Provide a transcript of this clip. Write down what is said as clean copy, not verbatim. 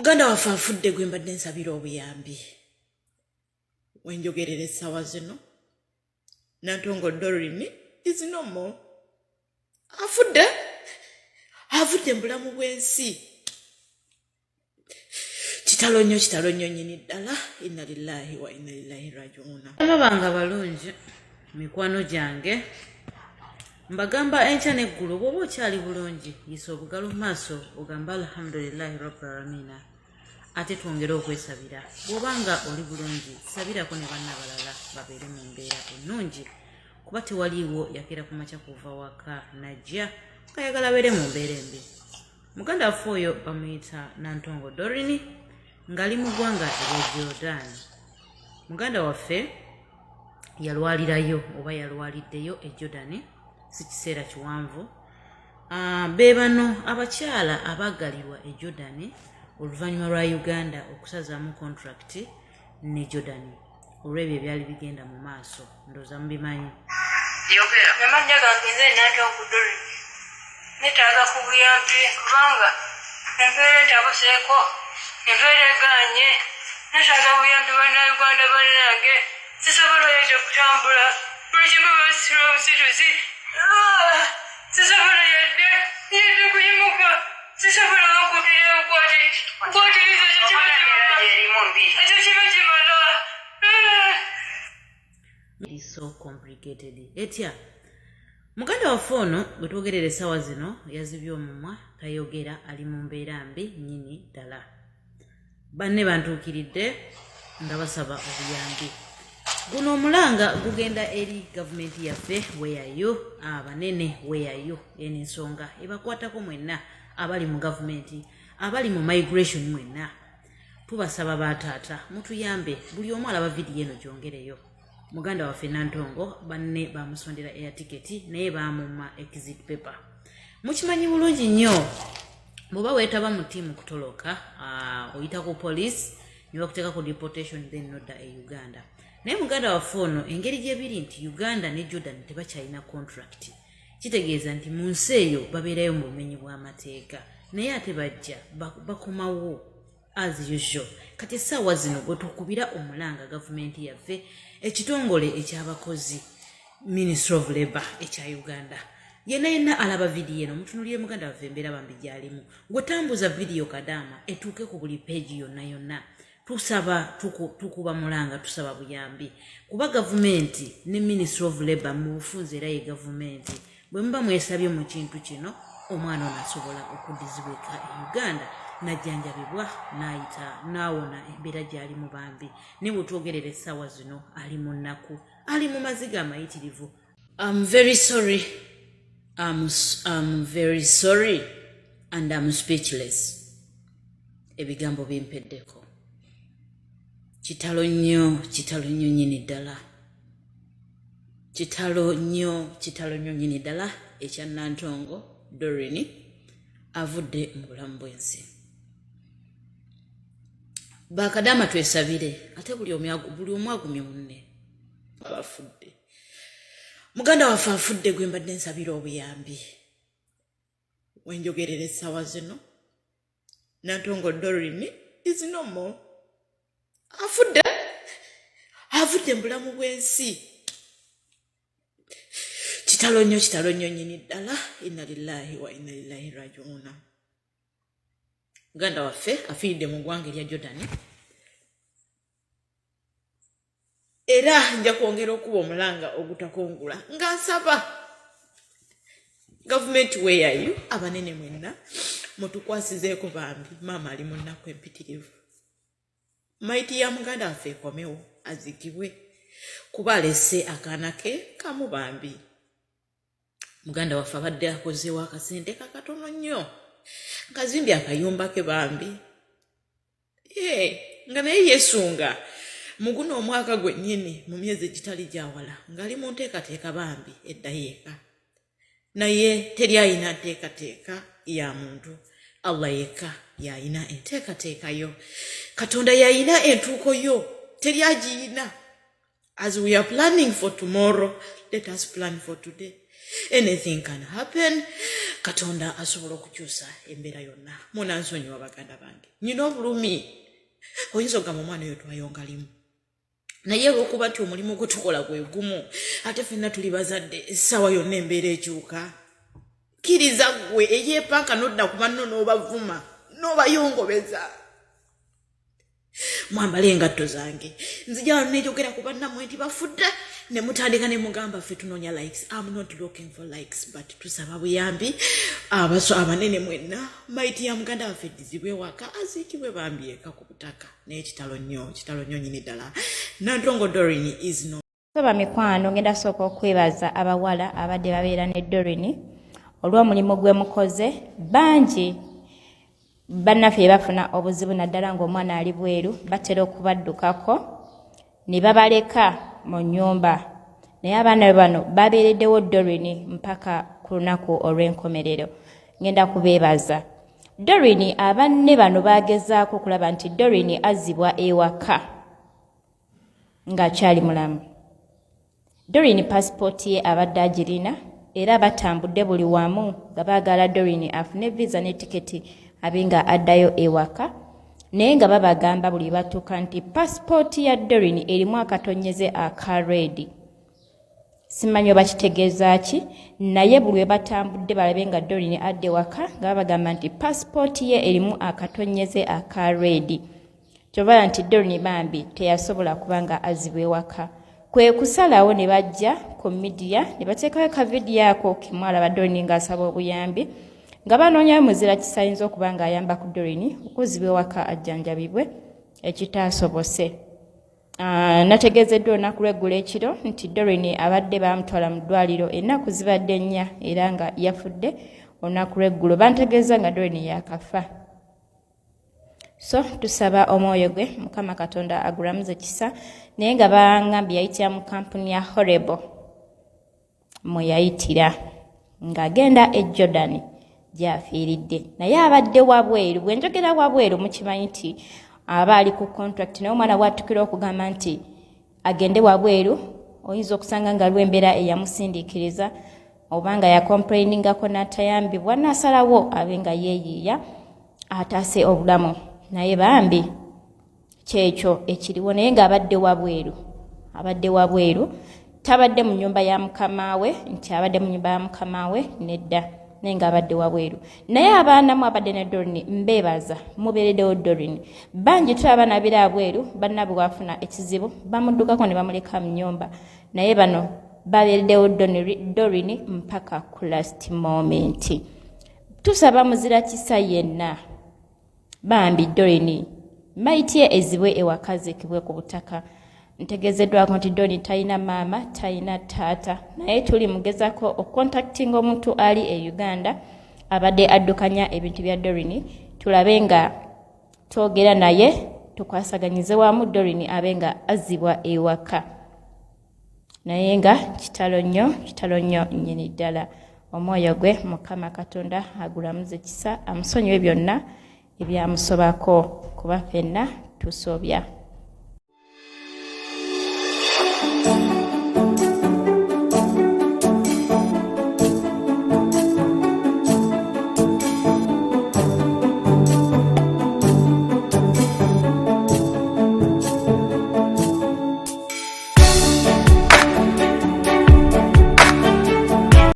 Muganda waffe afudde gwe mbadde nsabira obuyambi. Wenjogerera essaawa zino, Nantongo Doreen is no more. Afudde, avudde mu bulamu bw'ensi. Kitalo nnyo, kitalo nnyo nnyini ddala. Inna lillahi wa inna ilaihi rajiuna. Baba balungi, mikwano gyange, mbagamba enkya n'eggulo, bw'oba okyali bulungi, yisa obugalo mu maaso ogamba alhamdulillahi rabbil alamina, ate twongere okwesabira. Bw'oba nga oli bulungi, sabirako ne banna abalala babeere mu mbeera ennungi, kuba tewaliiwo yakeera ku makya kuva waka najja ng'ayagala abeere mu mbeera embi. Muganda waffe oyo bamuyita Nantongo Doreen, ng'ali mu ggwanga erya Jordan. Muganda waffe yalwalirayo oba yalwaliddeyo e Jordan si kiseera kiwanvu. Be bano abakyala abaggalirwa e Jordan oluvannyuma lwa Uganda okusazaamu contract ne Jordan olw'ebyo ebyali bigenda mu maaso. Ndowooza mubimanyi. Yogera. Amannya gange nze Nantongo Doreen. Neetaaga ku buyambi kubanga embeera entabuseeko, embeera egaanye. Neetaaga buyambi, Bannayuganda bannange. Sisobola yadde kutambula, buli kimu basitula obusituzi. Ah, sisobola yadde kuyimuka, sisobola okukulira nkwatiriza. Ekyo kiba kimala, ekyo kiba kimala. Ah. It is so complicated etya. Muganda waffe ono bwe twogerera essaawa zino yazibye omumwa, tayogera, ali mu mbeera mbi nnyini ddala. Banne bantuukiridde nga basaba obuyambi. Guno omulanga gugenda eri gavumenti yaffe, weyayo abanene, weyayo eno ensonga ebakwatako mwenna abali mu gavumenti, abali mu migration mwenna. Tubasaba bataata mutuyambe. Buli omu alaba vidiyo eno, gyongereyo. Muganda waffe Nantongo banne bamusondera air ticket, naye bamumma exit paper. Mukimanyi bulungi nnyo, bw'oba weetaba mu ttiimu kutoloka, oyita ku police ne bakuteeka ku deportation, then nodda e Uganda. Naye muganda waffe ono, engeri gye biri nti Uganda ne Jordan tebakyalina contract, kitegeeza nti mu nsi eyo babeerayo mu bumenyi bw'amateeka, naye ate bajja bakomawo as usual. Kati essaawa zino bwe tukubira omulanga gavumenti yaffe, ekitongole ekyabakozi, Ministry of Labour ekya Uganda, yenna yenna alaba vidiyo eno, mutunulire muganda waffe, embeera bambi gyalimu. Gwe tambuza vidiyo kadaama etuuke ku buli peegi yonna yonna. Tusaba, tukuba mulanga, tusaba buyambi, kuba gavumenti ne Ministry of Labour mu bufunze era ye gavumenti. Bwe muba mwesabye mu kintu kino, omwana ono asobola okuddizibwa eka e Uganda, najjanjabibwa, n'ayita n'awona embeera gy'alimu bambi. Ne bwe twogerera essaawa zino ali mu nnaku, ali mu maziga amayitirivu. I'm very sorry. I'm very sorry and I'm speechless. Ebigambo bimpeddeko. Kitalo nnyo, kitalo nnyo nnyini ddala. Kitalo nnyo, kitalo nnyo nnyini ddala ekya Nantongo Doreen avudde mu bulamu bw'ensi. Bakadaama twesabire, ate buli omu agumye munne. Abafudde. Muganda waffe afudde gwe mbadde nsabira obuyambi. Wenjogerera essaawa zino, Nantongo Doreen is no more. Afudde, avudde mu bulamu bw'ensi. Kitalo nnyo, kitalo nnyo nnyini ddala. Inna lillahi wa inna ilaihi rajiuna. Muganda waffe afiiridde mu ggwanga erya Jordan, era nja kwongera okuba omulanga ogutakongula nga nsaba gavumenti, weeyayo abanene mwenna, mutukwasizeeko bambi. Maama ali mu nnaku empitirivu. Maiti ya muganda waffe ekomewo azigibwe, kuba alese akaana ke kamu bambi. Muganda waffe abadde akozeewo akasente kakatono nnyo, kazimbye akayumba ke bambi. Ye nga naye yesunga mu guno omwaka gwennyini, mu myezi egitali gyawala, ng'ali mu nteekateeka bambi eddayo eka, naye teri ayina nteekateeka ya muntu. Allah yekka yayina enteekateeka yo, Katonda yayina entuuko yo, teri agiyina. As we are planning for tomorrow, let us plan for today. Anything can happen. Katonda asobola okukyusa embeera yonna. Munansonyiwa baganda bange, nyina obulumi. Oyinza okugamba omwana oyo twayonga limu, naye olwokuba nti omulimu gwe tukola gwe gumu, ate ffenna tuli bazadde, essaawa yonna embeera ekyuka. Kkiriza ggwe eyeepanka n'odda ku banno n'obavuma n'obayongobeza. Mwambale engatto zange, nzija wano nejogera ku bannammwe nti bafudde, ne mutandika ne mugamba ffe tunoonya likes. Am not looking for likes, but tusaba buyambi abaso abanene mwenna. Maiti ya muganda waffe eddizibwe ewaka, aziikibwe bambi eka ku butaka. Naye kitalo nnyo, kitalo nnyo nyini ddala. Nantongo Dorin is no So bamikwano, ngenda sooka okwebaza abawala abadde babeera ne Dorini olw'omulimu gwe mukoze. Bangi bannaffe bafuna obuzibu naddala ng'omwana ali bweru, batera okubaddukako ne babaleka mu nnyumba, naye abaana bano babeereddewo Dorini mpaka ku lunaku olw'enkomerero. Ngenda kubeebaza. Dorini abanne bano bagezaako okulaba nti Dorini azzibwa ewaka ng'akyali mulamu. Doreen pasipooti ye abadde agirina era batambudde buli wamu nga baagala Doreen afune visa ne tiketi abe nga addayo ewaka, naye nga babagamba buli batuuka nti pasipooti ya Doreen erimu akatonyeze aka reedi. Simanyi oba kitegeeza ki, naye buli we batambudde balabe nga Doreen adda ewaka nga babagamba nti pasipooti ye erimu akatonyeze aka reedi. Kyova nti Doreen bambi teyasobola kuba nga azibwa ewaka, kwe kusalawo ne bajja ku midiya ne bateekayo ka vidiyo ako kemwalaba Doreen ng'asaba obuyambi, nga banoonyayo muzira kisayinza okuba ng'ayamba ku Doreen okuzibwa ewaka ajjanjabibwe, ekitaasobose. Nategeezeddwa olunaku lw'eggulo ekiro nti Doreen abadde baamutwala mu ddwaliro ennaku zibadde nnya era nga yafudde olunaku lw'eggulo. Bantegeeza nga Doreen yaakafa. So tusaba omwoyo gwe Mukama Katonda agulamuze kisa, naye nga bangambye yayitira mu kampuni ya Horebo mwe yayitira ng'agenda e Jordan gy'afiiridde, naye abadde wabweru. Bwe njogera wabweru mukimanyi nti aba ali ku contract, naye omwana bw'atukira okugamba nti agende wabweru, oyinza okusanga nga aliwo embeera eyamusindiikiriza oba nga yakomplainingako n'atayambibwa, n'asalawo abe nga yeeyiiya ataase obulamu. Naye bambi kyekyo ekiriwo, naye ng'abadde wabweru, abadde wabweru, tabadde mu nnyumba ya mukama we, nti abadde mu nnyumba ya mukama we nedda, naye ng'abadde wabweru. Naye abaanamu abadde ne Dorini, mbeebaza mubeereddewo Dorini. Bangi tulaba nabira abweru, bannabwe bwafuna ekizibu bamuddukako ne bamuleka mu nnyumba, naye bano babeereddewo Dorini mpaka ku last moment. Tusaba muzira kisa yenna bambi Dorini maiti ye ezibwe ewaka, ziikibwe ku butaka. Ntegeezeddwako nti Doni talina maama, talina taata, naye tuli mugezako okukontaktinga omuntu ali e Uganda abadde addukanya ebintu bya Dorini, tulabe nga twogera naye tukwasaganyize wamu Dorini abe nga azzibwa ewaka. Naye nga kitalo nnyo, kitalo nnyo nnyini ddala. Omwoyo gwe Mukama Katonda agulamuze kisa, amusonyiwe byonna ebyamusobako, kuba ffenna tusobya.